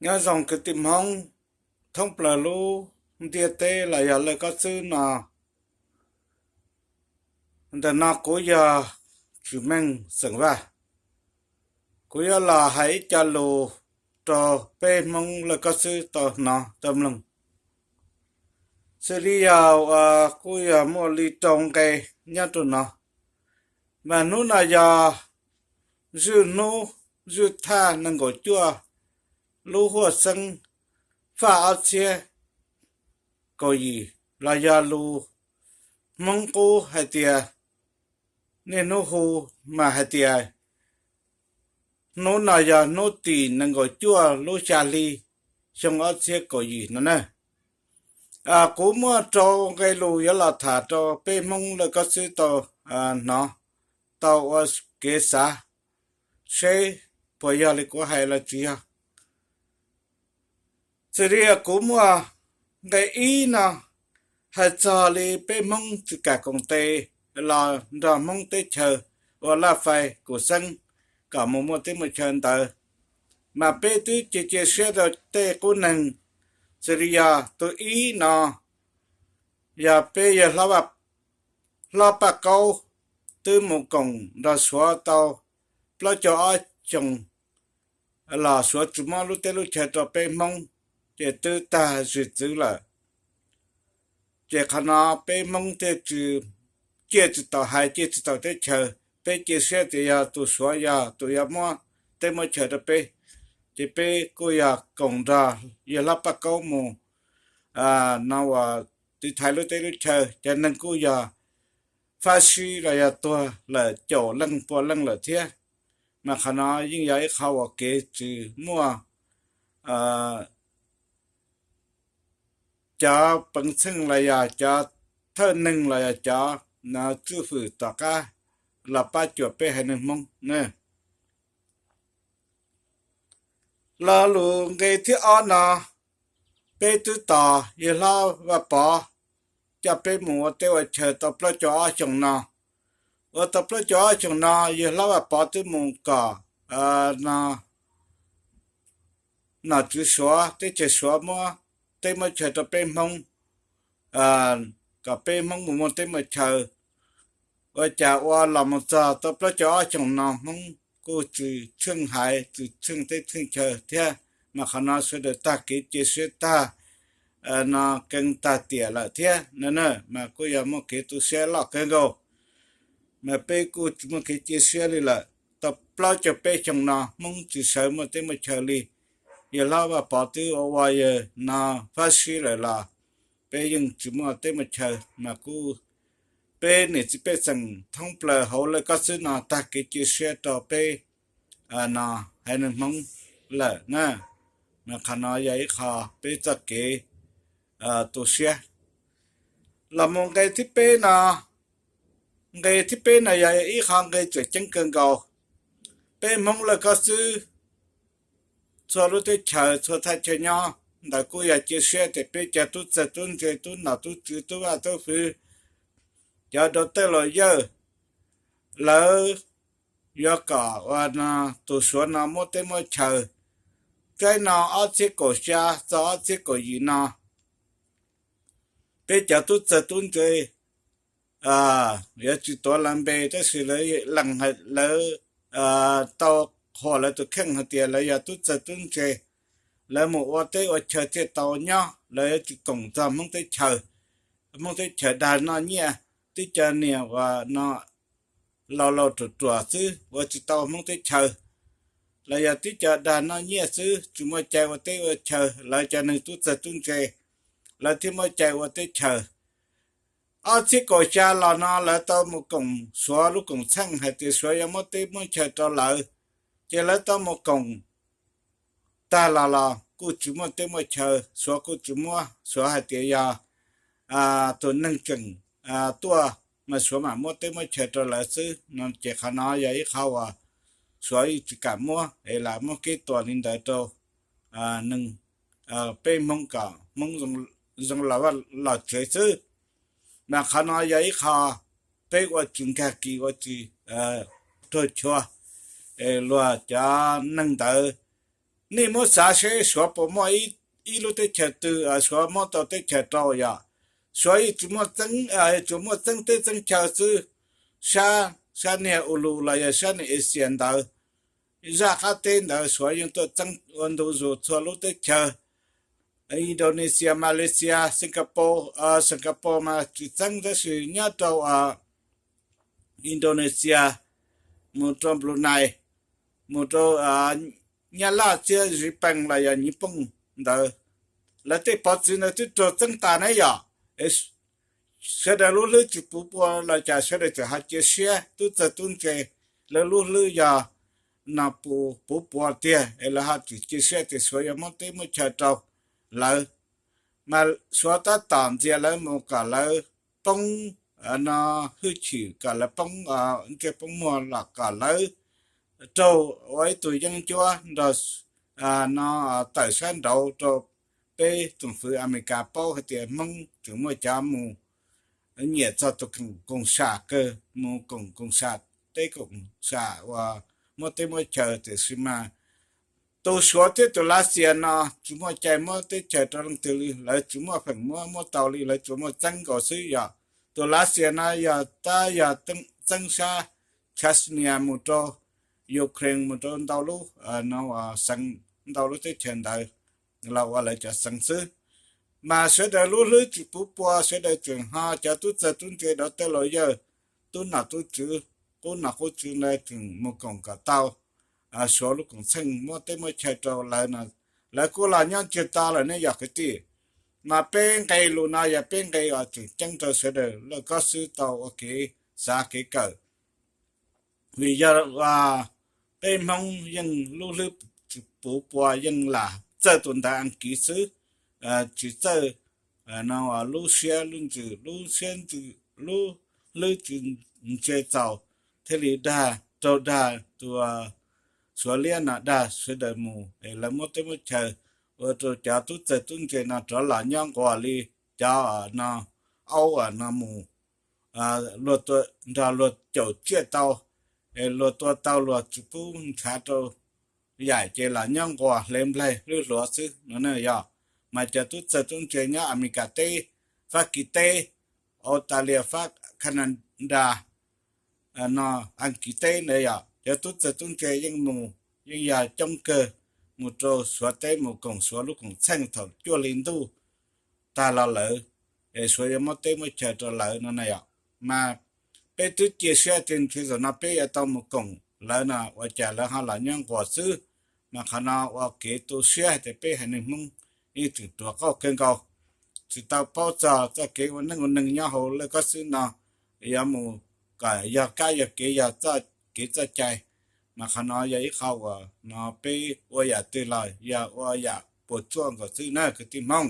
Nyob zoo kwv tij Hmoob thoob plaws lub ntiaj teb los yog lawv kob xwb no. Ntawm no kuv yog Tswv Meej xeem Vaj. Kuv yuav los hais ib co lus rau peb Hmoob lawv kob xwb tau hnov tau mloog. Xws li yog uas kuj yog muaj li rau nqe nyob rau no, mas hnub no yog zwj hnub zwj thaj nees nkaum cuaj lub huaj xeeb faj ob txhiab kaum yim, los yog lus Hmoob qub hais tias niaj hnub hu, mas hais tias hnub no yog hnub tim nees nkaum cuaj lub xya hli xyoo ob txhiab kaum yim no na. Kuv muaj rau nqe lus yuav los tham rau peb Hmoob lawv kob xwb tau hnov, tau ua kev xav seb puas yog li kuv hais los tsis yog. Xws li kuv muaj nqe ib no hais txog li peb Hmoob tsis kam koom tes los nrog Hmoob teb chaws ua laj fais kum xeeb kom mus muaj teb muaj chaw ntawd, mas peb twb cia cia siab rau tej qub neeg. Xws li yog tus ib no, yog peb yawg hlob Paj Kaub twb mus koom nrog Suav tau plaub caug ob xyoos los Suav tsis muab lub teb lub chaw rau peb Hmoob, ces twb tag sim txwv lawm. Ces qhov no peb Hmoob thiaj tsis, ciaj tsis taus hais, ciaj tsis taus teb chaws. Peb cia siab tias yog tus Suav yog tus yuav muab teb muab chaw rau peb, ces peb kuj yog koom nrog yawg hlob Paj Kaub mus no uas tiv thaiv lub teb lub chaw. Cov neeg kuj yog fab sib los yog tuag lawm caum leej pua leej lawm thiab. Mas qhov no yeej yog ib qho uas kev tsis muaj cov peev xwm los yog cov thawj neeg los yog cov tswj fwm tom qab los pab cuam peb haiv neeg Hmoob ne. Lo lus nqe thib ob no, peb twb tos yawg hlob Vaj Pov coj peb mus ua teb ua chaw tau plaub caug ob xyoos no. Ua tau plaub caug ob xyoos no yawg hlob Vaj Pov twb mus kom no nom tswv Suav, teb chaws Suav muab teb muab chaw rau peb Hmoob, kom peb Hmoob mus muaj teb muaj chaw. Ua cas ua los mus txog tau plaub caug ob xyoos no Hmoob kuj tsis tsheej haiv tsis tsheej teb tsheej chaw thiab. Mas qhov no sawv daws tag kev cia siab tag no keev tag tiam lawm thiab no na, mas kuj yog muaj kev tu siab loj kawg nkaus. Mas peb kuj tsis muaj kev cia siab li lawm. Tau plaub caug peb xyoos no Hmoob tsis sawv muaj teb muaj chaw li. Yawg hlob Vaj Pov twb ua ua yawg no fab sib lawm los peb yeej tsis muaj teb muaj chaw. Mas kuj peb niam txiv pej xeem thoob plaws hauv lawv kob xwb no tag kev cia siab rau peb no haiv neeg Hmoob lawm na. Mas qhov no yog ib qho peb txoj kev tu siab. Los mus nqe thib peb no, nqe thib peb no yog ib qho nqe tseem ceeb kawg nkaus. Peb Hmoob lawv kob xwb txhua lub teb chaws txhua thaj chaw nyob ntawd kuj yog cia siab tias peb cov tub txawg tub ntse tub nom tub tswv tub vaj tub fwv, cov dau tawj laus yawg, lawv yuav kom ua no tus Suav no muab teb muab chaw. Tsaib no ob txhiab kaum xya txog ob txhiab kaum yim no peb cov tub txawg tub ntse yuav tsis tuav lawv npe tab sis lawv lees, lawv tau qhuas lawv tus kheej hais tias lawv yog tub txawg tub ntse. Lawv mus ua teb ua chaw thiaj tau nyob, lawv yuav tsis koom txog Hmoob teb chaws. Hmoob teb chaws dag noj nyiaj, tib co niam uas no laus laus ruam ruam xwb ua tsis tau Hmoob teb chaws. Lawv yog tib co dag noj nyiaj xwb tsis muaj cai ua teb ua chaw, lawv cov neeg tub txawg tub ntse lawv thiaj muaj cai ua teb chaws. Ob txhiab kaum xya los no lawv tau mus koom Suav lub koom txheej hais tias Suav yuav muab teb muab chaw rau lawv, ces lawv tau mus koom tag los los kuj tsis muaj teb muaj chaw, Suav kuj tsis muab, Suav hais tias yog tus neeg tseem tuaj mas Suav mam muab teb muab chaw rau lawv xwb no. Ces qhov no yog ib qho uas Suav yeej tsis kam muab es lam muab kev tua li ntawd rau neeg peb Hmoob kom Hmoob zoo los vaj los tsev xwb. Mas qhov no yog ib qho peb ua tsis nkag kis ua tsis raug chua, luag cov neeg ntawd Nej muab xav seb Suav puas muaj ib lub teb chaws twg Suav muab tau teb chaws rau yom. Suav yeej tsuas muaj txeeb, tsuas muaj txeeb teb txeeb chaw xwb. Sab, sab niag Ulu los yog sab niag Asia ntawd, zaj qab teb ntawd Suav yeej tuaj txeeb ua ntu zus txhua lub teb chaws. Indonesia, Malaysia, Singapore, Singapore mas tsis txeeb tab sis nyob rau Indonesia, mus rau Brunei, mus rau Nyab Laj thiab Zis Pees los yog Nyiv Pooj ntawd, lawv tej pov txwv ntawd twb raug txeeb tas ne yom. Sawv daws lub hlwb tsis puv pua los cas sawv daws tseem ho cia siab tub txawg tub ntse, lawv lub hlwb yog no puv pua tiag es lawv ho tseem cia siab tias Suav yuav muab teb muab chaw rau lawv. Mas Suav tab tom ntxias lawv mus kom lawv poob no hwj chim, kom lawv poob ntsej poob muag los kom lawv raug ua ib tug yeeb ncuab nrog no tawm sab nraud rau peb tsoom fwv Amelikas paub hais tias Hmoob tseem muaj cov mus nyiam txog tus koom sam kawg, mus koom koom sam, teb koom sam uas muab teb muab chaw. Tiam sis mas tus Suav thiab tus Lav Xias no tsis muaj cai muab teb chaws rau leej twg li, lawv tsis muaj feem muab muab tau li, lawv tsuas muaj txeeb nkaus xwb yom. Tus Lav Xias no yog tab yog txeeb sab Chechnya mus rau Ukraine, mus rau ntau lub xeev, ntau lub teb chaws ntawd los ua lawv cov xeev xwb. Mas sawv daws lub hlwb tsis puv pua, sawv daws tseem ho cov tub txawg tub ntse dov tawj laus yawg, tub nom tub tswv, qub nom qub tswv ntawd tseem mus koom kom tau Suav lub koom txheej muab teb muab chaw rau lawv no, lawv kuj los nyob ntsiag to lawm ne yog kwv tij. Mas peb nqe lus no yog peb nqe uas tseem ceeb rau sawv daws laj kob xwb tau ua kev xav kev kawm. Vim yog peb Hmoob yeej lub hlwb tsis puv pua, yeej lam txawj tus ntawv Askiv xwb, tsis txawj no lub siab lub ntsws, lub siab ntsws, lub hlwb tsis ntse txaus, thiaj li dag, raug dag tus Suav liab no dag sawv daws mus es lawv muab teb muab chaw, ua rau cov tub txawg tub ntse no rov los nyob nquag li cov no, aub no mus, luag nrog luag caum tsiaj tau, luag tua tau luag tsis pub ntshav rau yaim ces los nyob nquag hle nplaig hlwb hluav xwb no ne yog. Mas cov tub txawg tub ntse nyob Amelikas teb, Fab Kis teb, Australia, Fab, Canada, no, Askiv teb ntawd yog cov tub txawg tub ntse yeej mus, yeej yog coob kawg, mus rau Suav teb mus koom Suav lub koom txheej thaum cuaj hli ntuj tag los lawm, es Suav yuav muab teb muab chaw rau lawv no na yom. Mas peb twb cia siab tias ntshe zaum no peb yuav tau mus koom lawv no ua cas lawv ho los nyob nquag xwb. Mas qhov no ua kev tu siab hais tias peb haiv neeg Hmoob yeej tseem ruam qauj kawg nkaus, tsis tau paub txog txoj kev ua neej ua neeg nyob hauv laj kob xwb no, yuav mus kom yog kab yog kev, yog txoj kev txoj cai. Mas qhov no yog ib qho uas no peb ua yam twg los yog ua yam puas tsuaj nkaus xwb na kwv tij Hmoob.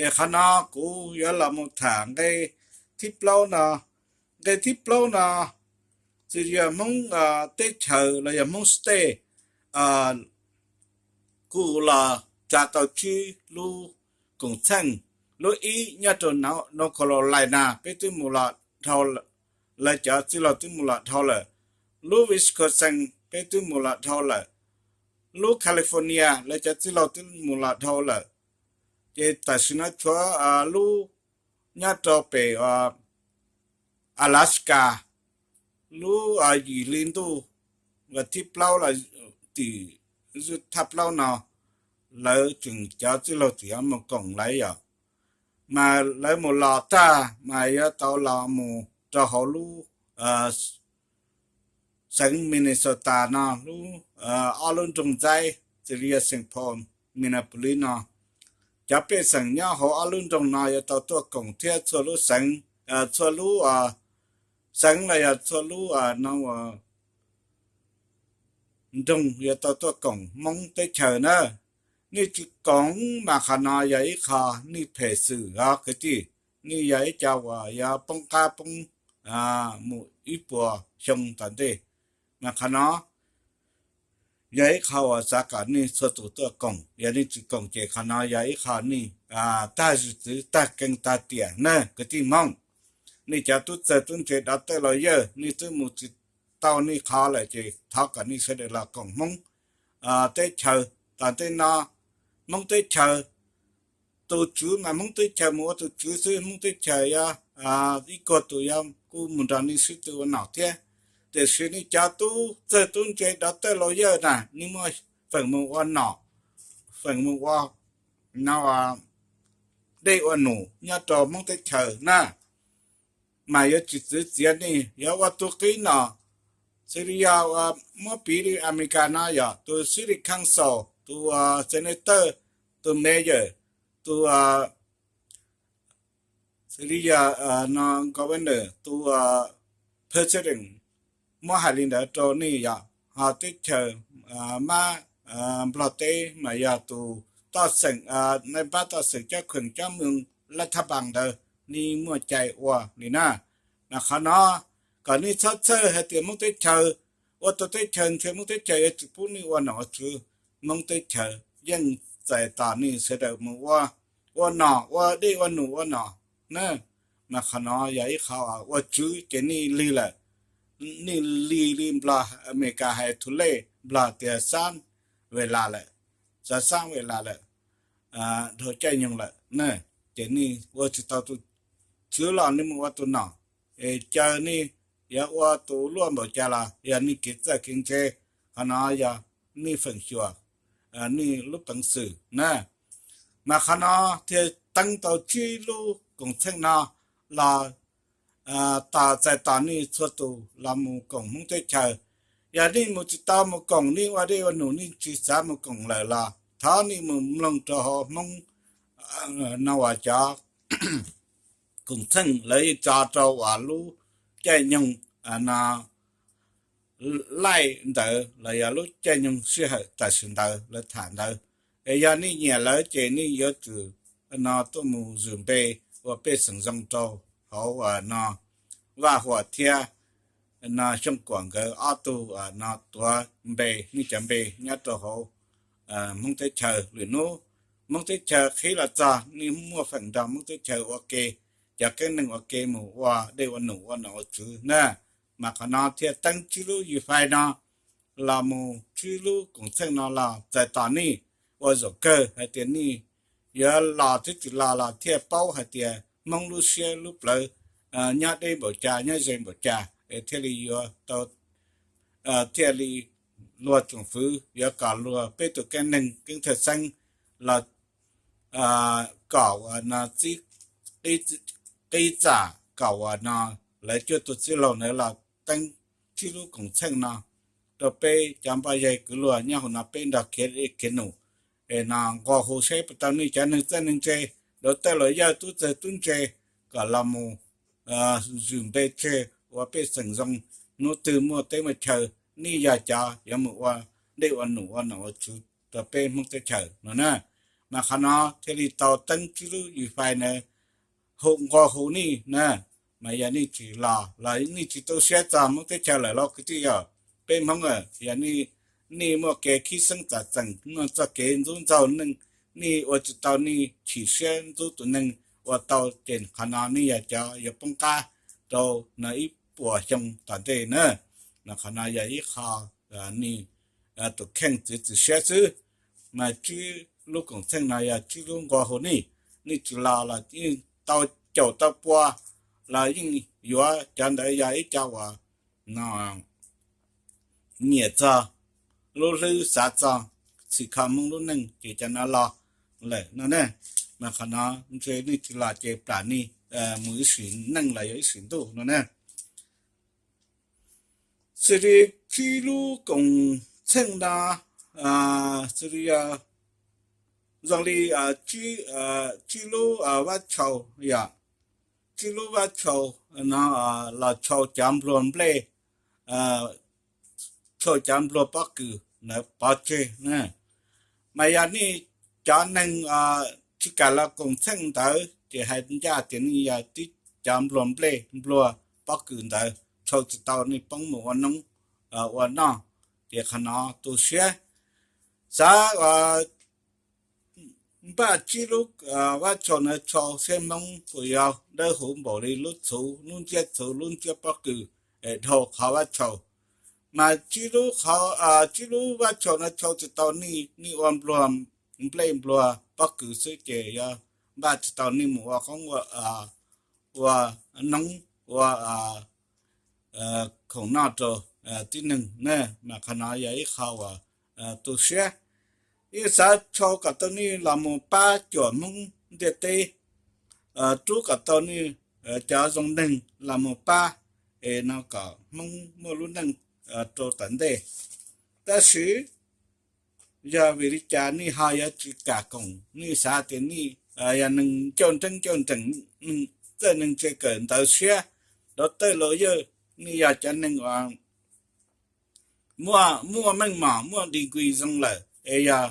Es qhov no kuv yuav los mus tham nqe thib plaub no. Nqe thib plaub no, txwm yog Hmoob teb chaws los yog Hmoob state, kuj los tsa tau tsib lub koom txheej. Lub ib nyob rau North Carolina peb twb mus los dhau, lawv cov txwj laug twb mus los dhau lawm. Lub Wisconsin peb twb mus los dhau lawm. Lub California lawv cov txwj laug twb mus los dhau lawm. Ces tam sim no tshuav lub nyob rau pem Alaska, lub yim hli ntuj thib plaub los tim thaj plaub no, lawv tseem cov txwj laug tseem yuav mus koom lawv yom. Mas lawv mus los tag mas yuav tau los mus rau hauv lub xeev Minnesota no, lub ob lub nroog ntxaib, txwm li yog Saint Paul, Minneapolis no. Cov pej xeem nyob hauv ob lub nroog no yuav tau tuaj koom thiab txhua lub xeev, txhua lub xeev los yog txhua lub no nroog yuav tau tuaj koom Hmoob teb chaws na. Nej tsis koom mas qhov no yog ib qho nej phem xwm os kwv tij. Nej yog ib co uas yuav poob qab poob mus ib puas xyoo tom ntej. Mas qhov no yog ib qho uas xav kom nej txhua tus tuaj koom, yog nej tsis koom ces qhov no yog ib qho nej tag sim txwv tag keev tag tiam na kwv tij Hmoob. Nej cov tub txawg tub ntse dov tawj laus yawg, nej twb mus tsis tau nej qhov lawm ces thov kom nej sawv daws los koom Hmoob teb chaws. tom ntej no Hmoob teb chaws, tus tswv mas Hmoob teb chaws mus ua tus tswv xwb, Hmoob teb chaws yuav ib kuag tus yuav kuj mus nrog nej sib tw ua nom thiab. Tiam sis nej cov tub txawj tub ntse dov tawj laus yawg na, nej muaj feem mus ua nom, feem mus ua no dej ua num nyob rau Hmoob teb chaws na, mas yuav tsis txwv txiav nej, yuav ua tus qib nom. Xws li yog uas muab piv li Amelikas no yog tus City Council, tus senator, tus mayor, tus xws li yog no governor, tus president, muab hais li ntawd rau nej yog ho teb chaws mab Nplog teb mas yog tus toj xeem, nais npab toj xeem coj kheem coj moog lab thab npas ntawd, nej muaj cai ua li na. Mas qhov no kom nej txhob txhawj hais tias Hmoob teb chaws, ua tus teb chaws ntshe Hmoob teb chaws yuav tsis pub nej ua nom ua tswv. Hmoob teb chaws yeej txais tos nej sawv daws mus ua, ua nom ua dej ua num ua nom na. Mas qhov no yog ib qho ua tswv ces nej lig lawm, nej lig li Nplog, Amelikas hais too late, Nplog tias xab ve las lawm, xab ve las lawm, dhau caij nyoog lawm na. Ces nej ua tsis tau tus tswv los nej mus ua tus nom, es caw nej yuav ua tus luaj npaum cas los yog nej kev txawj kev ntse, qhov no yog nej feem xyuam, nej lub peev xwm na. Mas qhov no thiaj teeb tau tsib lub koom txheej no los tos, txais tos nej txhua tus los mus koom Hmoob teb chaws. Yog nej mus tsis tau mus koom, nej ua dej ua num nej tsis xav mus koom lawm los thov nej mus mloog rau hauv Hmoob no uas cov koom txheej lawv yeej tso rau uas lub caij nyoog no laij ntawd los yog lub caij nyoog sij hawm tam sim ntawd lawv tham ntawd. Es yog nej nyiam lawv ces nej yuav tsum no tuaj mus zwm npe ua pej xeem zoo rau hauv no Vaj Huam thiab no Xyooj Kuam nkawd ob tug no tuav npe, nej cov npe nyob rau hauv Hmoob teb chaws lwm hnub Hmoob teb chaws qhib los txog nej muaj feem nrog Hmoob teb chaws ua ke, cov keeb neeg ua ke mus ua dej ua num ua nom ua tswv na. Mas qhov no thiaj teeb tsib lub yus fais no los mus, tsib lub koom txheej no los txais tos nej ua zaum kawg hais tias nej yuav los twb tsis los los thiaj paub hais tias Hmoob lub siab lub plawv nyob deb npaum cas nyob ze npaum cas es thiaj li yuav tau, thiaj li luag tsoom fwv yuav kom luag peb tus keeb neeg keeb thawj xeeb los kom uas no qib txam kom uas no lawv cuaj tug txwj laug ntawd los teeb tsib lub koom txheej no rau peb cov npoj yawg kwv luag nyob hauv no peb nrog khiav dej khiav num es no nqua hu saib puas tau nej cov neeg txawj neeg ntse, dov tawj laus yawg tub txawg tub ntse kom los mus zwm npe tseg ua pej xeem zoo. Hnub twg muaj teb muaj chaw nej yog cov yuav mus ua dej ua num ua nom ua tswv rau peb Hmoob teb chaws no na. Mas qhov no thiaj li tau teeb tsib lub yus fais ntawd hu nqua hu nej na. Mas yog nej tsis los los nej tsis tu siab txog Hmoob teb chaws lawm los kwv tij yog peb Hmoob, yog nej muaj kev khib xeeb txam txeem, muaj txoj kev ntxub ntxaug neeg, nej ua tsis tau, nej chim siab ntxub tus neeg ua tau ces qhov no nej yog cov yuav poob qab rau no ib puas xyoo tom ntej na. Qhov no yog ib qho nej tus kheej txiav txim siab xwb. Mas tsib lub koom txheej no yog tsib lub nqua hu nej, nej tsis los los yeej tau caum tau pua los yeej yuav cov ntawd yog ib co uas no nyiam txog lub hlwb xav txog txhim kho Hmoob lub neej ces cov no los lawm no ne. Mas qhov no ntshe nej tsis los ces plam nej mus ib sim neej los yog ib sim ntuj no ne. Xws li tsib lub koom txheej no, xws li yog zoo li tsib lub vab tshau, yog tsib lub vab tshau no los tshau cov npluag nplej, tshau cov npluag pob kws ntawd pov tseg. Mas yog nej cov neeg tsis kam los koom txheej ntawd ces hais ncaj tias nej yog tib cov npluag nplej npluag pob kws ntawd tshau tsis tau, nej poob mus ua noob ua noj. Ces qhov no tu siab, xav npaj tsib lub vab tshau ntawd tshau seb Hmoob puas yuav dawb huv npaum li lub txhuv, lub ntsiab txhuv, lub ntsiab pob kws es dhau qhov vab tshau. Mas tsib lub, tsib lub vab tshau no tshau tsis tau nij, nij ua nplua nplej nplua pob kws xwb ces yuav npaj tsis tau nij mus ua qoob ua noob ua khoom noj rau tib neeg na. Mas qhov no yog ib qho uas tu siab. Yeej xav tshau kom tau nij los mus pab cuam Hmoob ntiaj teb, rub kom tau nij cov zoo neeg los mus pab, es no kom Hmoob muaj lub neej rau tom ntej. Tab sis yog vim li cas nij ho yuav tsis kam koom? Nij xav tias nij yog neeg ncauj nreeb ncauj nreem, txawj neeg ntse kawm ntawv siab, dov tawj laus yawg, nij yog cov neeg uas muaj meej mom muaj degree zoo lawm es yog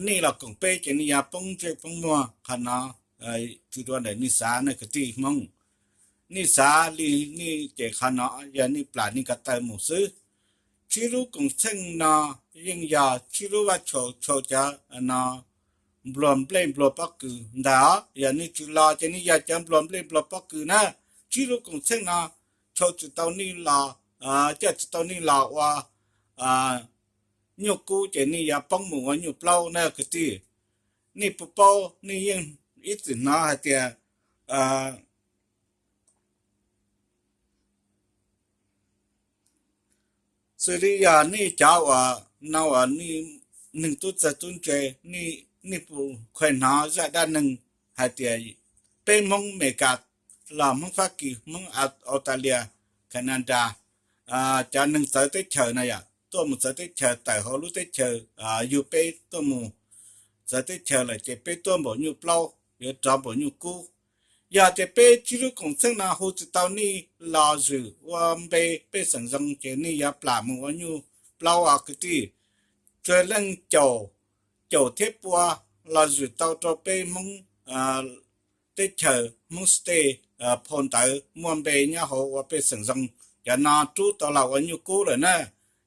nij los koom peb ces nij yuav poob ntsej poob muag. Qhov no tsis dua ntawm nij xav na kwv tij Hmoob. Nij xav li nij ces qhov no yog nij plam nij ko taw mus xwb. Tsib lub koom txheej no yeej yog tsib lub vab tshau tshau cov no nplua nplej nplua pob kws ntag os. Yog nij tsis los ces nij yog cov nplua nplej nplua pob kws na. Tsib lub koom txheej no tshau tsis tau nij los, coj tsis tau nij los ua nyuj kub ces nij yuav poob mus ua nyuj plaub na kwv tij. Nij puas paub, nij yeej ib txwm hnov hais tias xws li yog nij cov uas no uas neeg tub txawg tub ntse, nij puas khuv hnov zaj dab neeg hais tias peb Hmoob Amelikas los Hmoob Fab Kis, Hmoob Australia, Canada, cov neeg txawv teb chaws na yom, tuaj mus txawv teb chaws tawm hauv lub teb chaws yug peb tuaj mus txawv teb chaws lawm ces peb tuaj npaum nyuj plaub yuav rov npaum nyuj kub. Yog tias peb tsib lub koom txheej no hu tsis tau nij los zwm ua npe pej xeem zoo ces nij yuav plam mus ua nyuj plaub os kwv tij. Tsuas leej caum thiab pua los zwm tau rau peb Hmoob teb chaws, Hmoob state, phau ntawv muaj npe nyob hauv ua pej xeem zoo, cov no rub tau los ua nyuj kub lawm na.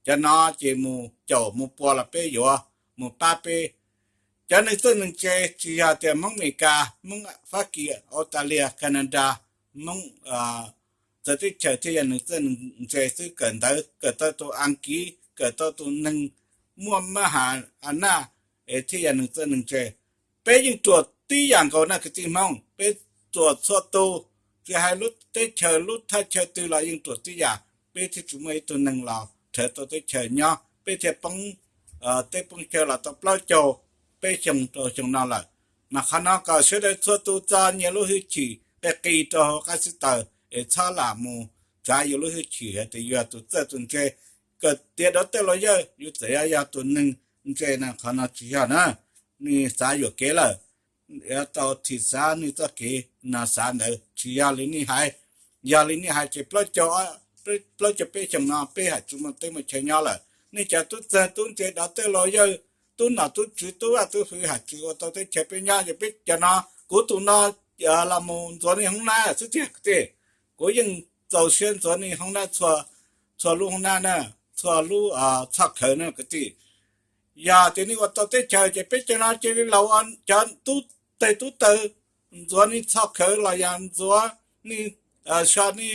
Cov no ces mus caum mus pua los peb yuav mus pab peb. Cov neeg txawj neeg ntse tsis yog tias Hmoob Amelikas, Hmoob Fab Kis, Australia, Canada, Hmoob txawv teb chaws thiaj yog neeg txawj neeg ntse xwb, kawm ntawv kawm tau tus Askiv, kawm tau tus neeg muaj mab has a naj es thiaj yog neeg txawj neeg ntse. Peb yeej ruam tib yam nkaus na kwv tij Hmoob, peb ruam txhua tus, tsis hais lub teb chaws lub thaj chaw twg los yeej ruam tib yam, peb thiaj tsis muaj ib tug neeg los rhawv tau teb chaws nyob, peb thiaj poob teb poob chaw los tau plaub caug peb xyoos rau xyoo no lawm. Mas qhov no kom sawv daws txhua tus txo nyias lub hwj chim qis qis rau hauv qab xib taws es txhob lam mus tsav yus lub hwj chim hais tias yus yog tus txawj tus ntse. Kawm tiav dov tawj laus yawg yus txawm yog tus neeg ntse na, qhov no tsis yog na. Nws xav yuam kev lawm, yuav tau thim xav nws txoj kev no xav ntawd, tsis yog li nij hais. Yog li nij hais ces plaub caug peb xyoos no peb ham tsis muaj teb muaj chaw nyob lawm. Nej cov tub txawg tub ntse dov tawj laus yawg, tub nom tub tswv tub vaj tub hwv ham tsis ua tau teb chaws peb nyob. Yog peb cov no, kuv tus no los mus ntxuav nej hoob nab xwb tiag kwv tij. Kuv yeej txaus siab ntxuav nej hoob nab, txhua lub hoob nab na, txhua lub txhoj khawv na kwv tij. Yog tias nej ua tau teb chaws ces peb cov no cia li los ua cov tub teg tub taw, ntxuav nej txhoj khawv los yog ntxuav nej, so nej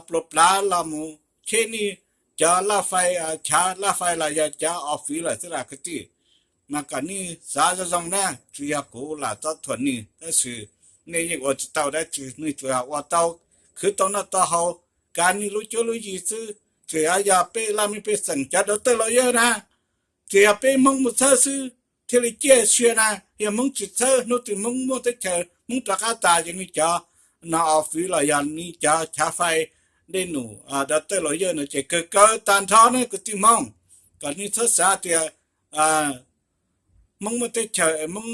pluas plav los mus cheb nej cov laj fais, chav laj fais los yog cov office lawm xwb las kwv tij. Mas kom nej xav zoo zoo na, tsis yog kuv lam txob thuam nej tab sis nej yeej ua tsis tau dab tsi, nej tsuas yog ua tau, khwv tau noj tau haus, kav nej lub cuab lub yig xwb. Tseem yog peb laj mej pej xeem cov dov tawj laus yawg na, tseem yog peb Hmoob mus txhawb xwb thiaj li ciaj sia na. Yog Hmoob tsis txhawb, hnub twg Hmoob muaj teb chaws, Hmoob rov qab tas ces nej cov no office los yog nej cov chav fais, dej num, dov tawj laus yawg no ces kawg kawg tag nrho na kwv tij Hmoob. Kom nej txhob xav tias Hmoob muaj teb chaws, Hmoob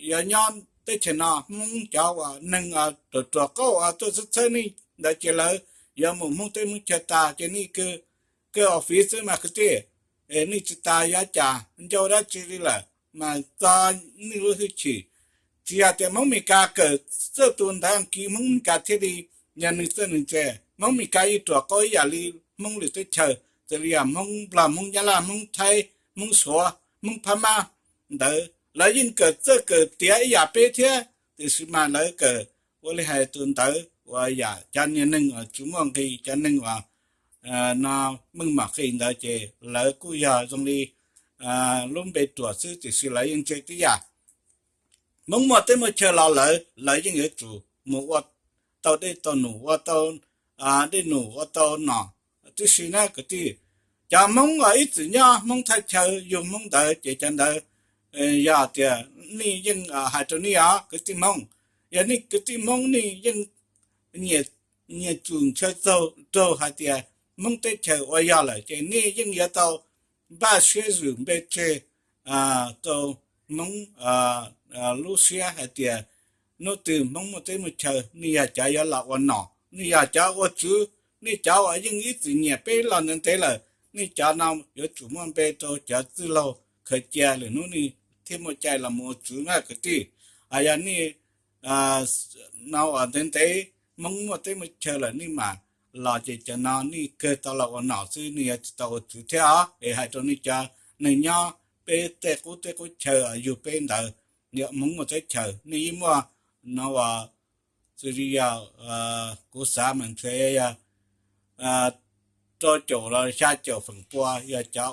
yuav nyob teb chaws no, Hmoob cov uas neeg ruam ruam qauj tuaj txhawb txhawb nej ntawd ces lawv yuav mus Hmoob teb Hmoob chaw tas ces nej kawg office xwb mas kwv tij. Nej tsis tas yuav cas ncauj dab tsi li lawm mas txo nej lub hwj chim. Tsis yog tias Hmoob Meskas kawm txawj tus ntawv Askiv Hmoob Meskas thiaj li yog neeg txawj neeg ntse. Hmoob Meskas yeej ruam qauj ib yam li Hmoob lwm teb chaws, txawm li yog Hmoob Nplog, Hmoob Nyab Laj, Hmoob Thaib, Hmoob Suav, Hmoob Phab Mab ntawd, lawv yeej kawm txawj kawm tiav ib yam peb thiab, tiam sis mas lawv kawm ua li hais tus ntawv uas yam cov niag neeg uas tsis muaj nqis, cov neeg uas no meej mom qis ntawd ces lawv kuj yog zoo li lub npe ruam xwb tiam sis lawv yeej ntse tib yam. Hmoob muaj teb muaj chaw los lawv, lawv yeej yuav tsum mus ua tau dej tau num, ua tau dej num ua tau nom tib si na kwv tij. Cov Hmoob uas ib txwm nyob Hmoob thaj chaw yug Hmoob ntawd ces cov ntawd yog tias nej yeej hais rau nej os kwv tij Hmoob, yog nej kwv tij Hmoob nej yeej nyiam tsum ntshaw txaug raug hais tias Hmoob teb chaws ua yog lawm ces nej yeej yuav tau npaj siab zwm npe tseg rau Hmoob lub siab hais tias hnub twg Hmoob muaj teb muaj chaw nej yog cov yuav los ua nom, nej yog cov ua tswv, nej cov uas yeej ib txwm nyiam peb los ntev ntev lawm, nej cov no yuav tsum muaj npe rau cov txwj laug khaws cia lwm hnub nej thiaj muaj cai los mus ua tswv na kwv tij. Yog nej no uas ntev ntev Hmoob muaj teb muaj chaw lawm nej mam los ces cov no nej kawg tau los ua nom xwb, nej yuav tsis tau ua tswv thiab os. Es hais rau nej cov neeg nyob peb tej qub teb qub chaw yug peb ntawd, yog Hmoob muaj teb chaws nej yeej muaj no uas xws li yog kuv xav mas ntshe yog rau caum los xya caum feem pua yog cov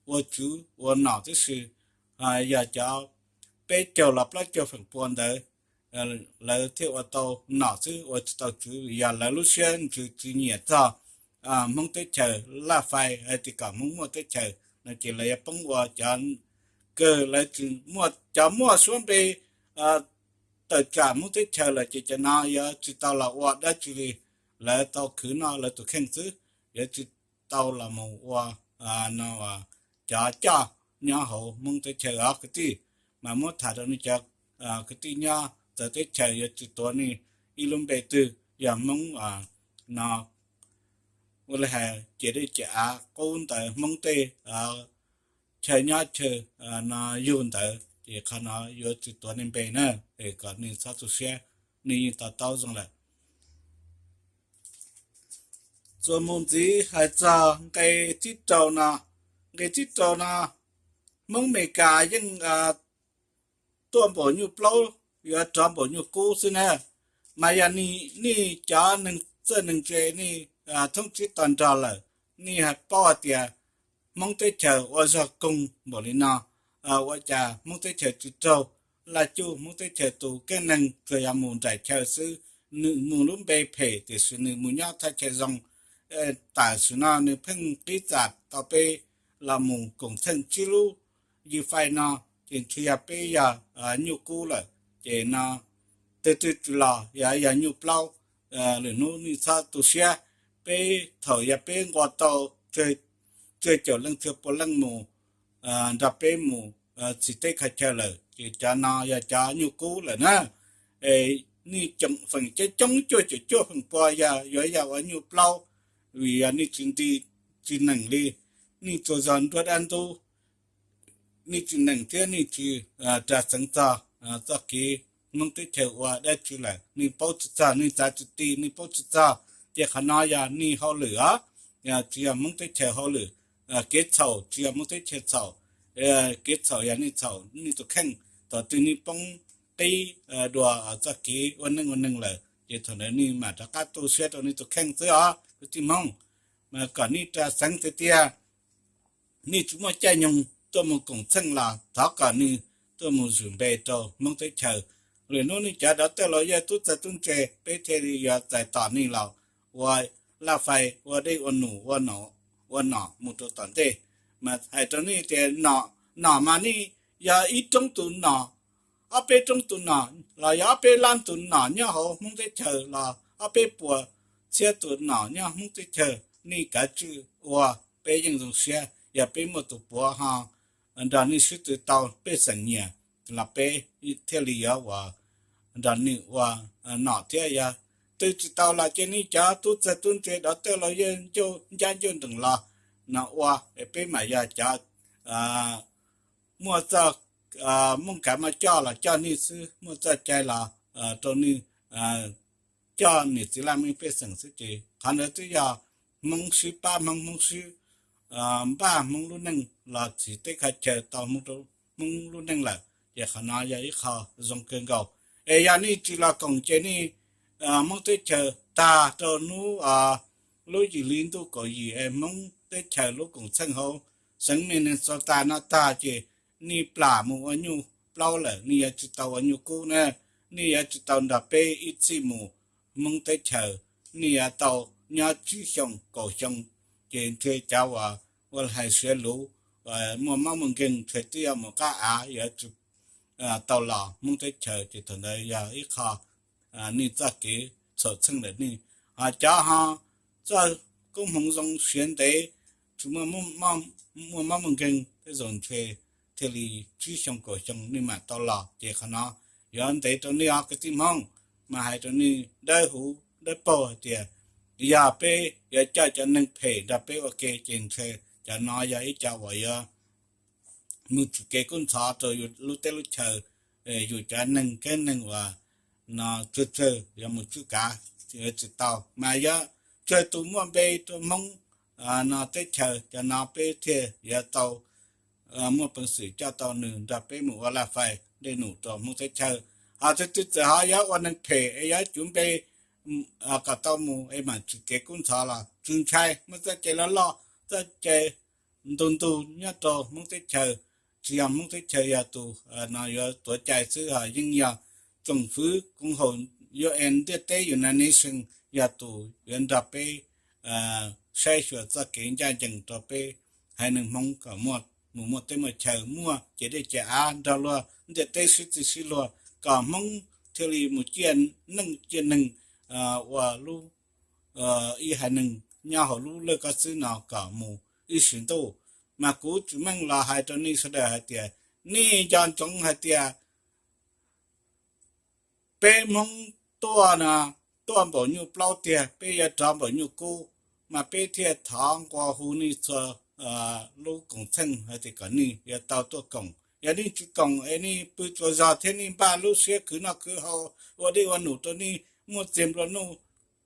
ua tswv ua nom tib si, yog cov peb caug los plaub caug feem pua ntawd lawv thiaj ua tau nom xwb, ua tsis tau tswv vim yog lawv lub siab ntsws tsis nyiam txog Hmoob teb chaws laj fai hais tias kom Hmoob muaj teb chaws no ces lawv yuav poob ua cov kawg lawv tsis muaj, cov muaj suab npe tawm tsam Hmoob teb chaws lawm ces cov no yuav tsis tau los ua dab tsi li, lawv tau khwv noj lawv tus kheej xwb, yuav tsis tau los mus ua no cov coj nyob hauv Hmoob teb chaws os kwv tij. Mas muab tham rau nej cov kwv tij nyob txawv teb chaws yuav tsis tuav nej ib lub npe twg, yog Hmoob no ua li hais ciam dej ciam av qub ntawd Hmoob tej chaw nyob chaw no yug ntawd ces qhov no yuav tsis tuav nej npe na, es kom nej txhob tu siab, nej yeej to taub zoo lawm. Txuas mus ntxiv hais txog nqe tsib rau no, nqe tsib rau no Hmoob Amelikas yeej tuaj npaum nyuj plaub yuav rov npaum nyuj kub xwb na. Mas yog nej cov neeg txawj neeg ntse nej thoob tsib to nrog lawm, nej paub hais tias Hmoob teb chaws ua zog koog npaum li no, ua cas Hmoob teb chaws tsis raug laj cuj, Hmoob teb chaws tus keeb neeg tsuas yog mus nraim chaw xwb, nws mus lub npe phem tiam sis nws mus nyob thaj chaw zoo. Tam sim no nws pheej qib txam tau peb los mus koom txheej tsib lub yws fais no, ces ntshe yog peb yog nyuj kub lawm. Ces no twg twg tsis los yog yog nyuj plaub, lwm hnub nej txhob tu siab. Peb thaum yog peb nqua tau tsawg caum leej tsawg pua leej mus nrog peb mus txiv teb kho chaw lawm ces cov no yog cov nyuj kub lawm na. Nej feem coob coob cuaj caum cuaj feem pua yog yuav yog ua nyuj plaub, vim yog nej tsis nti tsis neem li, nej tsuas zog nruab dab ntub, nej tsis neem thiab nej tsis ras xeev txog txoj kev Hmoob teb chaws ua dab tsi lawm, nej paub tsis txog, nej txav tsis ti, nej paub tsis txog. Ces qhov no yog nej hauj lwm os, tsis yog Hmoob teb chaws hauj lwm. Kev txhaum tsis yog Hmoob teb chaws txhaum, kev txhaum yog nej txhaum nej tus kheej thaum twg nej poob qib dua txoj kev ua neej ua neeg lawm, ces thaum ntawd nej mam rov qab tu siab rau nej tus kheej xwb os kwv tij Hmoob. Mas kom nej ras xeev tiag tiag, nej tsis muaj caij nyoog tuaj mus koom txheej los thov kom nej tuaj mus zwm npe rau Hmoob teb chaws. Lwm hnub nej cov dov tawj laus yawg tub txawg tub ntse peb thiaj li yuav txais tos nej los ua laj fais ua dej ua num ua nom mus rau tom ntej. Mas hais rau nej tias nom mas nej yog ib roob tus nom, ob peb roob tus nom los yog ob peb lab tus nom nyob hauv Hmoob teb chaws los ob peb puas txhiab tus nom nyob Hmoob teb chaws, nej kav tswj ua, peb yeej zoo siab. Yog peb muaj tus puav ho nrog nej sib tw tau pej xeem nyiam los peb thiaj li yuav ua nrog nej ua nom thiab. Yog tw tsis tau los ces nej cov tub txawg tub ntse dov tawj laus yawg ncauj ncab ncauj nreem los no ua, peb mam yog cov muaj txoj mooj kav maj coj los coj nej xwb, muaj txoj cai los rau nej coj niam txiv laj mej pej xeem xwb. Ces qhov ntawd twb yog Hmoob sib pab Hmoob, Hmoob sib npaj Hmoob lub neej los txiv teb kho chaw tau Hmoob lub neej lawm. Ces qhov no yog ib qho zoo kawg nkaus. Es yog nej tsis los koom ces nej Hmoob teb chaws tag rau hnub lub yim hli ntuj kaum yim es Hmoob teb chaws lub koom txheej hauv xeev Minnesota no tag ces nej plam mus ua nyuj plaub lawm, nej yuav tsis tau ua nyuj kub na, nej yuav tsis tau nrog peb ib txhij mus Hmoob teb chaws, nej yuav tau nyob tsib xyoo kaum xyoo. Ces ntshe cov uas ua hais siav luv, muaj mob muaj nkeeg ntshe twb yuav mus qab av, yuav tsis tau los Hmoob teb chaws. Ces thaum ntawd yog ib qho nej txoj kev txhaum txheej lawm nej. Ho cov ho txoj koob hmoov zoo siav ntev, tsis muaj mob muaj nkeeg tej zaum ntshe thiaj li tsib xyoo kaum xyoo nej mam tau los. Ces qhov no yuav ntev rau nej os kwv tij Hmoob, mas hais rau nej dawb huv dawb paug hais tias yog peb yuav coj cov neeg phem nrog peb ua ke ces ntshe cov no yog ib co uas yuav mus tswm kev kub ntxhov rau yus lub teb lub chaw, yus cov neeg keeb neeg uas no tsawg tsawg yuav mus tswj kav yuav tsis tau. Mas yog tsawg tus muaj npe rau Hmoob no teb chaws, cov no peb thiaj yuav tau muaj peev xwm coj tau nws nrog peb mus ua laj fais dej num rau Hmoob teb chaws. Ho tus twg txawm ho yuav ua neeg phem es yuav cuv npe kom tau mus es mam tswm kev kub ntxhov los tsis ntshai, muaj txoj cai loj loj, txoj cai ntug ntug nyob rau Hmoob teb chaws. Tsis yog Hmoob teb chaws yog tus no yuav tuav cai xwb, ho yeej yog tsoom fwv koom haum U N ntiaj teb, United Nations, yog tus yuav nrog peb saib xyuas txoj kev ncaj ncees rau peb haiv neeg Hmoob kom mus muaj teb muaj chaw, muaj ciam dej ciam av nrog luag ntiaj teb sib txig sib luag, kom Hmoob thiaj li mus ciaj neej ciaj neeg ua lub ib haiv neeg nyob hauv lub laj koj xwb no kom mus ib sim ntuj. Mas kuv Tswv Meej los hais rau nej sawv daws hais tias nej nco ntsoov hais tias peb Hmoob tuaj no tuaj npaum nyuj plaub tiag, peb yuav rov npaum nyuj kub, mas peb thiaj thov nqua hu nej txhua lub koom txheej hais tias kom nej yuav tau tuaj koom. Yog nej tsis koom es nej pw tsuas zog thiab nej npaj lub siab khwv noj khwv haus ua dej ua num rau nej muaj txiag nplua nuj,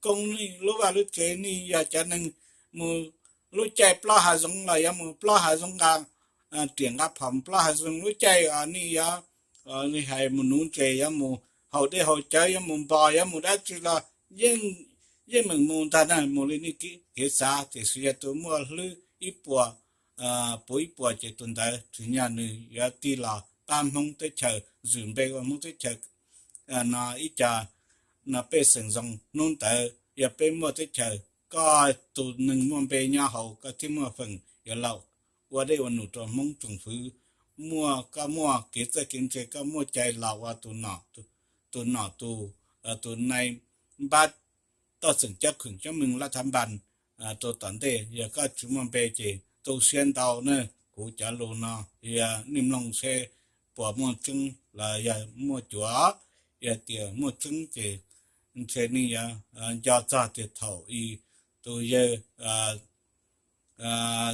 koob nej lub vaj lub tsev, nej yog cov neeg mus lub caij plob hav zoov los yuav mus plob hav zoov nqa riam nqa phom mus plob hav zoov, lub caij nej yuav li hais mus nuv ntses, yuav mus haus dej haus cawv, yuav mus npos, yuav mus dab tsi los yeej meem mus ntag na, mus li nej kev xav. Tiam sis yog tus muaj hlwb ib puas, puv ib puas ces tus ntawd tsim nyog nws yuav tig los pab Hmoob teb chaws, zwm npe ua Hmoob teb chaws no ib co no pej xeem zoo. Hnub ntawd yog peb muaj teb chaws, koj tus neeg muaj npe nyob hauv koj thiaj muaj feem yuav los ua dej ua num rau Hmoob tsoom fwv. Muaj koj muaj kev txawj kev ntse, koj muaj cai los ua tus nom, tus nai npab toj xeem coob khoom coob meej laj thab npas rau tom ntej. Yog koj tsis muaj npe ces tu siab ntau na. Kuv cov lus no yog nej mloog seb puas muaj tseeb los yog muaj cuav. Yog tias muaj tseeb ces ntshe nej yuav nco txog tias thaum ub tus yawg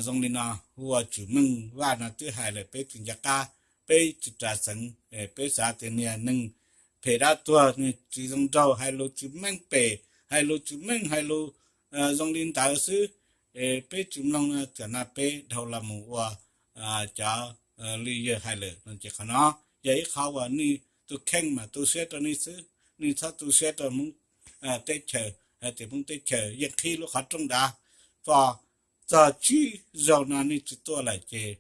zoo li no hu ua Tswv Meej Vaj no twb hais lawm, peb tsis nco qab, peb tsis ras xeev, peb xav tias niag neeg phem dab tuag, niag tsis zoo nraug, hais lus tsis meej pem, hais lus tsis meej, hais lus zoo li ntawd xwb, peb tsis mloog. Tam no peb dhau los mus ua cov li yawg hais lawm no ces qhov no yog ib qho uas nej tus kheej mas tu siab rau nej xwb, nej txhob tu siab rau Hmoob teb chaws. Hais tias Hmoob teb chaws yeej qhib lub qhov rooj dav fo txog tsib zaug no nej tsis tuaj lawm ces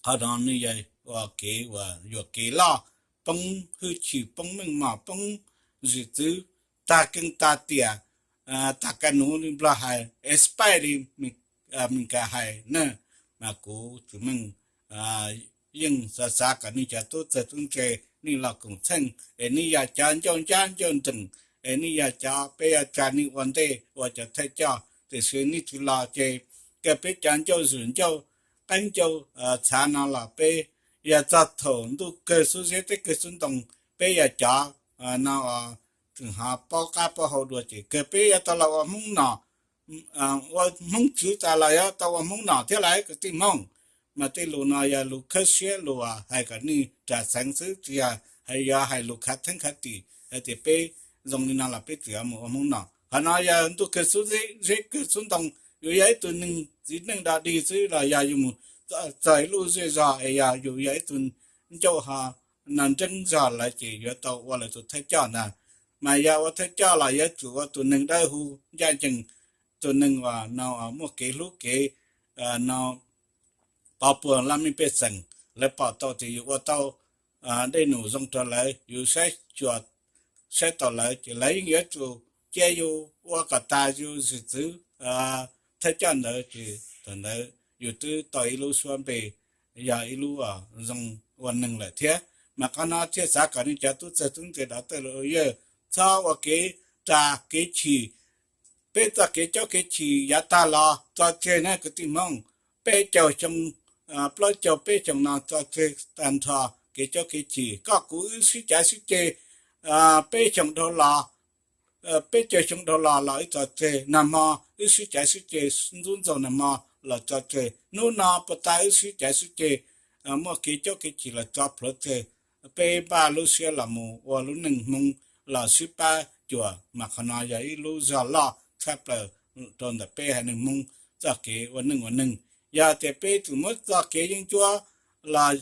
qhov no nej yog ua kev uas yuam kev loj, poob hwj chim, poob meej mom, poob zwm txwv, tag keej tag tiam, tag kaj nuv li Nplog hais, expire li Meskas hais na. Mas kuv Tswv Meej yeej xav xav kom nej cov tub txawg tub ntse, nej los koom txheej es nej yog cov ncauj ncab ncauj nreem, es nej yog cov peb yuav tsa nej ua ntej ua cov thawj coj, tiam sis nej tsis los ces kawg peb cov ncauj zwm ncauj qeeb ncauj txhav no los peb yog txog thaum ntuj kawg xub zeb teb kawg xub ntoo, peb yog cov no tseem ho paub qab paub hau dua ces kawg peb yuav tau los ua Hmoob nom, ua Hmoob tswv tas los yuav tau ua Hmoob nom thiab lauj kwv tij Hmoob. Mas tej lus no yog lus khawb siab, lus hais kom nej ras xeev xwb, tsis yog hais, yog hais lus khav theeb khav tim hais tias peb zoo li no los peb tseem yuav mus ua Hmoob nom. Qhov no yog ntuj kawg xub zeb, zeb kawg xub ntoo, yus yog ib tug neeg txiv neej dog dig xwb los yog yus mus txog ib lub zej zog es yog yus yog ib tug ncauj ho no nreeb zog lawm ces yuav tau ua lawv tus thawj coj ntag. Mas yog ua thawj coj los yuav tsum ua tus neeg dawb huv ncaj ncees, tus neeg uas no muaj kev hlub kev no pov puag laj mej pej xeem, lawv pom tau tias yus ua tau dej num zoo rau lawv, yus saib xyuas, saib tau lawv ces lawv yeej yuav tsum cia yus ua kom tas yus zim txwv thawj coj ntawd ces thaum ntawd yus twb tau ib lub suab npe, yog ib lub zoo ua neeg lawm thiab. Mas qhov no thiaj xav kom nej cov tub txawg tub ntse dov tawj los yawg txhob ua kev ras kev chim. Peb txoj kev caub kev chim yav tag los tso tseg na kwv tij Hmoob. Peb caug xyoo, plaub caug peb xyoo no tso tseg tag nrho kev caub kev chim. Koj kuv wb sib cav sib ceg peb xyoo dhau los, peb caug xyoo dhau los los wb tso tseg, nag hmo wb sib cav sib ceg ntxub ntxaug nag hmo los tso tseg, hnub no puag ta wb sib cav sib ceg muaj kev caub kev chim los tso plhuav tseg. Peb npaj lub siab los mus ua lub neej Hmoob los sib pab cuam, mas qhov no yog ib lub zog loj tshaj plaws rau ntawm peb haiv neeg Hmoob txoj kev ua neej ua neeg. Yog tias peb tseem muab txoj kev yeeb ncuab los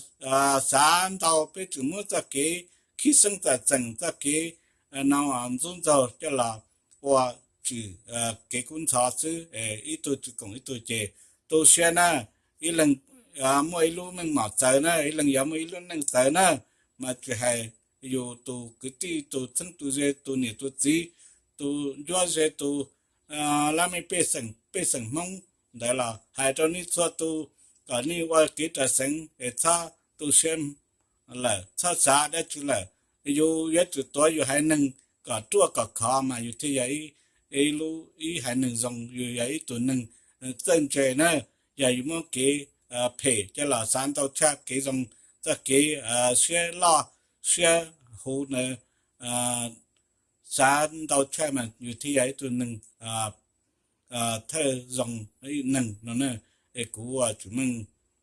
xav ntau, peb tseem muab txoj kev khib xeeb txam txeem, txoj kev no ntxub ntxaug coj los ua tsim kev kub ntxhov xwb, ib tug tsis koom ib tug ces tu siab na. Ib leeg muaj ib lub meej mom txawv na, ib leeg yuav muaj ib lub neej txawv na, mas tsis hais yus tus kwv tij, tus txheeb tus ze, tus niam tus txiv, tus ncuab ze, tus laj mej pej xeem, pej xeem Hmoob ntawd los hais rau nej txhua tus kom nej ua kev ras xeev es txhob tu siab lawm, txhob xav dab tsi lawm. Yus yuav tsum tuav yus haiv neeg kom ruaj kom khov mas yus thiaj yog ib lub, ib haiv neeg zoo, yus yog ib tug neeg txawj ntse na. Yog yus muab kev phem coj los xav ntau tshaj kev zoo, txoj kev siab loj siab huv ntawd xav ntau tshaj mas yus thiaj yog ib tug neeg thawj zoo neeg no na. Es kuv tsim meej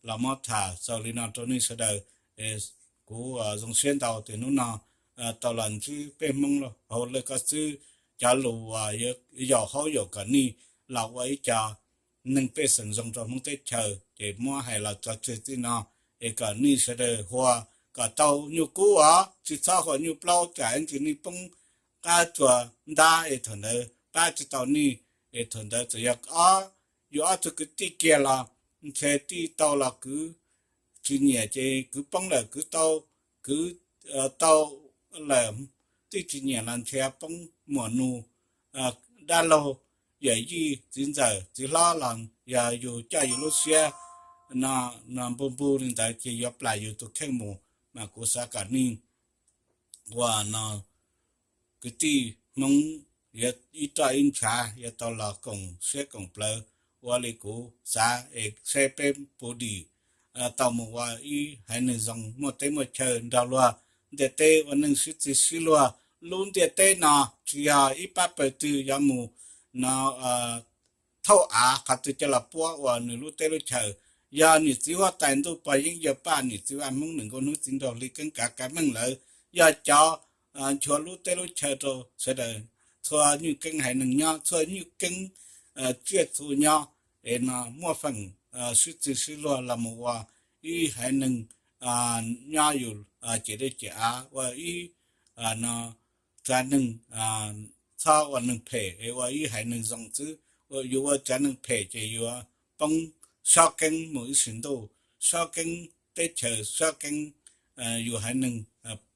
los muab tham xaus li no rau nej sawv daws. Kuv zoo siab ntau tias hnub no tau los ntsib peb Hmoob hauv Lawj Koj Xwb cov lus uas yaum haub yaum kom nej los ua ib co neeg pej xeem zoo rau Hmoob teb chaws, ces muab hais los tso tseg txij no, es kom nej sawv daws huas kom tau nyuj kub os, tsis txhob huas nyuj plaub tsam ib ntsis nej poob qab tsuas ntab es thaum ntawd pab tsis tau nej, es thaum ntawd txawm yog ob, yus ob tug kwv tij kiag los ntshe tij tau los kwv tsis nyiam ces kwv poob lawm, kwv tau, kwv tau lawm tij tsis nyiam los ntshe poob muam nus dab laug yawm yij txiv ntxawm txiv hlob los yog yus coj yus lub siab no npug npug li ntawd ces yuav plam yus tus kheej mus. Mas kuv xav kom nej ua no kwv tij Hmoob yuav ib roj ib ntshav yuav tau los koom siab koom plawv ua li kuv xav es saib peb puv dim tau mus ua ib haiv neeg zoo muaj teb muaj chaw nrog luag ntiaj teb ua neej sib txig sib luag. Lub ntiaj teb no tsis yog ib pab pawg twg yuav mus no thauj av qhov twg coj los puab ua nws lub teb lub chaw. Yog niam txiv huab tais ntuj pog yeeb yawg paj, niam txiv vaj Hmoob nees nkaum hnub txiv nraug hli keeb kav kav meej lawm, yog cov nchuav lub teb lub chaw rau sawv daws txhua nyuj keeb haiv neeg nyob, txhua nyuj keeb tsiaj txhu nyob, es no muaj feem sib txig sib luag los mus ua ib haiv neeg nyob yus ciam dej ciam av ua ib no tsav neeg, txhob ua neeg phem es ua ib haiv neeg zoo xwb. Yus ua tsav neeg phem ces yuav poob sob keeb mus ib sim ntuj, sob keeb teb chaws, sob keeb yus haiv neeg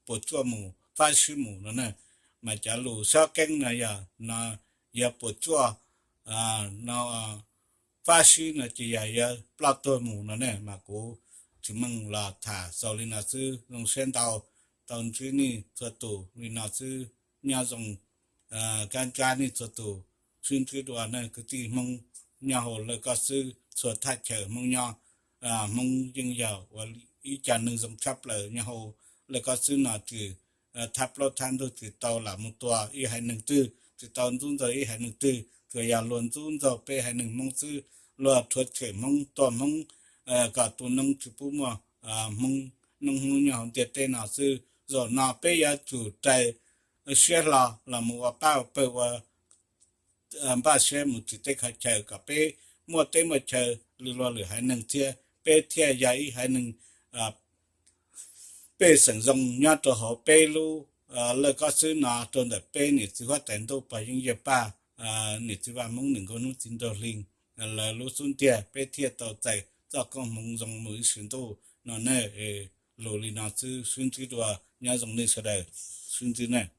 puas tsuaj mus fab sib mus no na. Mas cov lus sob keeb no yog no yuav puas tsuaj no fab sib no ces yog yuav ploj tuag mus no ne. Mas kuv tsim meej los tham xaus li no xwb, zoo siab ntau tau ntsib nej txhua tus li no xwb. Nyob zoo kab ntsab nej txhua tus, sib ntsib dua na kwv tij Hmoob nyob hauv Lawj Koj Xwb txhua thaj chaw Hmoob nyob. Hmoob yeej yog ua ib co neeg zoo tshaj plaws nyob hauv Lawj Koj Xwb no, tsis thab plaub thab ntug, tsis tau lam mus tua ib haiv neeg twg, tsis tau ntxub ntxaug ib haiv neeg twg, tsuas yog luag ntxub ntxaug peb haiv neeg Hmoob xwb, luag rhuav tshem Hmoob, tua Hmoob kom tu noob tsis pub muaj Hmoob, noob Hmoob nyob hauv ntiaj teb no xwb. Zaum no peb yuav tsum rais siab hlo los mus ua pab ua pawg ua npaj siab mus tsim teb kho chaw kom peb muaj teb muaj chaw li luag lwm haiv neeg thiab peb thiaj yog ib haiv neeg pej xeem zoo nyob rau hauv peb lub Lawj Koj Xwb no rau ntawm peb niam txiv huab tais ntuj pog yeeb yawg paj niam txiv Vaj Hmoob Nws Nkauj Hnub Txiv Nraug Hli lawv lub xub ntiag peb thiaj tau txais txoj koob hmoov zoo mus ib sim ntuj no ne. Lus li no xwb, sib ntsib dua, nyob zoo nej sawv daws, sib ntsib nawb.